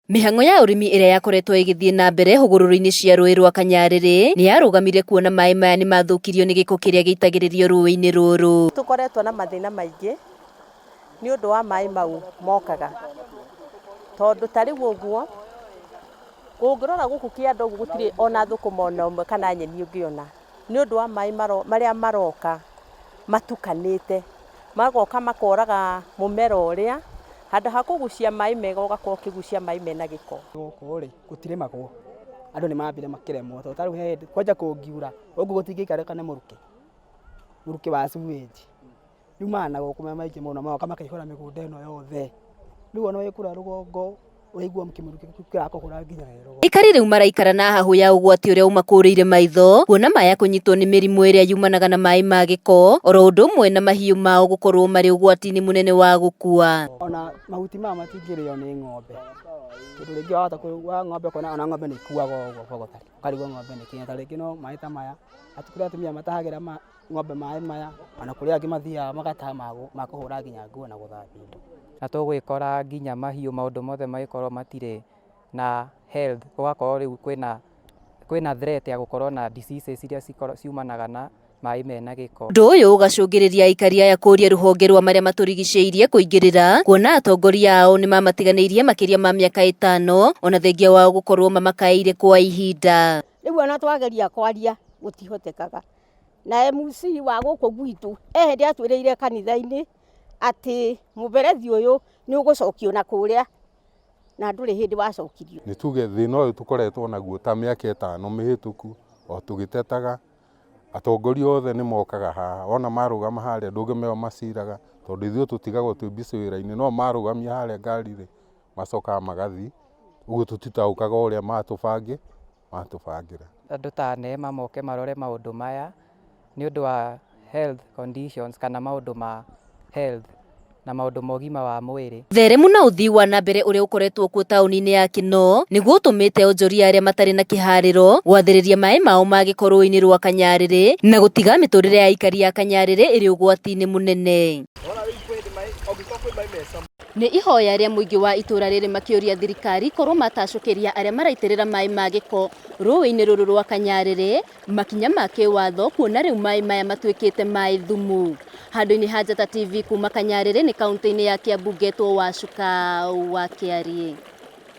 Mĩhang'o ya ũrĩmi ĩrĩa yakoretwo ĩgĩthiĩ na mbere hũgũrũrũ-inĩ cia rũĩ rwa Kanyarĩrĩ nĩ yarũgamire kuona maĩ maya nĩ mathũkirio nĩ gĩko kĩrĩa gĩitagĩrĩrio rũĩ-inĩ rũrũ. Tũkoretwo na mathĩna maingĩ nĩ ũndũ wa maĩ mau mokaga, tondũ ta rĩu ũguo ũngĩrora gũkũ kĩanda ũguo gũtirĩ ona thũkũma ona ũmwe kana nyeni ũngĩona, nĩ ũndũ wa maĩ marĩa maroka matukanĩte, magoka makoraga mũmera ũrĩa, handũ ha kũgucia maĩ mega ũgakorwo ũkĩgucia maĩ mena gĩko. Gũkũ rĩ gũtirĩmagwo, andũ nĩ mambire makĩremwo tondũ ta rĩu he hĩndĩ kwanja kũngiura gũkũ gũtingĩikarĩka nĩ mũrukĩ, mũrukĩ wa sewage yumaga na gũkũ me maingĩ mũno magoka makaihũra mĩgũnda ĩno yothe. Rĩu ona wĩ kũrĩa rũgongo ũraigua kĩmũrukĩ kĩu kĩrakũhũra nginya wĩ rũgongo. Aikari rĩu maraikara na hahũ ya ũgwati ũrĩa ũmakũrĩire maitho kuona maya kũnyitwo nĩ mĩrimũ ĩrĩa yumanaga na maĩ ma gĩko oro ũndũ ũmwe na mahiũ mao gũkorwo marĩ ũgwati-inĩ mũnene wa gũkua. Ona mahuti maya matingĩrĩo nĩ ng'ombe, tondũ rĩngĩ wahota wa ng'ombe ũkona ona ng'ombe nĩ ikuaga ũguo ũguo gũtarĩ, ũkarigwo ng'ombe nĩ kĩ. Ta rĩngĩ no maĩ ta maya, atĩ kũrĩ atumia matahagĩra ng'ombe maĩ maya, ona kũrĩ angĩ mathiaga magataha ma kũhũra nginya nguo na gũthambia indo. Na tũgwĩkora nginya mahiũ maũndũ mothe magĩkorwo matirĩ na health, gũgakorwo rĩu kwĩna threat ya gũkorwo na diseases iria ciumanaga na maĩ mena gĩko. Ũndũ ũyũ ũgacũngĩrĩria aikari aya kũria rũhonge rwa marĩa matũrigicĩirie kũingĩrĩra kuona atongoria ao nĩ mamatiganĩirie makĩria ma mĩaka 5 ona thengia wao gũkorwo mamakaĩire kwa ihinda. Rĩu ona twageria kwaria gũtihotekaga. Na MC wa gũkũ gwitũ e hĩndĩ atwĩrĩire kanitha-inĩ atĩ mũberethi ũyũ nĩ ũgũcokio na kũrĩa na ndũrĩ hĩndĩ wacokirio. Nĩ tuge thĩna ũyũ tũkoretwo naguo ta mĩaka 5 mĩhĩtũku o tũgĩtetaga, atongoria othe nĩ mokaga haha, wona marũgama harĩa ndũngĩmenya maciraga tondũ ithuĩ tũtigagwo twĩ busy wĩra-inĩ, no marũgamia harĩa ngari rĩ macokaga magathiĩ, ũguo tũtitaũkaga ũrĩa matũbangĩra. Andũ ta NEMA moke marore maũndũ maya nĩ ũndũ wa health conditions kana maũndũ ma health na maũndũ ma ũgima wa mwĩrĩ. Theremu na ũthii wa na mbere ũrĩa ũkoretwo kuo taũni-inĩ ya Kinoo nĩguo ũtũmĩte onjoria arĩa matarĩ na kĩharĩro gwathĩrĩria maĩ mao ma gĩko rũĩ-inĩ rwa Kanyarĩrĩ na gũtiga mĩtũrĩre ya aikari a Kanyarĩrĩ ĩrĩ ũgwati-inĩ mũnene. Nĩ ihoya rĩa mũingĩ wa itũra rĩrĩ makĩũria thirikari korwo matacũkĩria arĩa maraitĩrĩra maĩ ma gĩko rũĩ-inĩ rũrũ rwa Kanyarĩrĩ makinya ma kĩwatho kuona rĩu maĩ maya matuĩkĩte maĩ thumu. Handũ-inĩ ha Njata TV kuma Kanyarĩrĩ nĩ kaunti-inĩ ya Kiambu ngetwo Wacuka wa Kĩariĩ.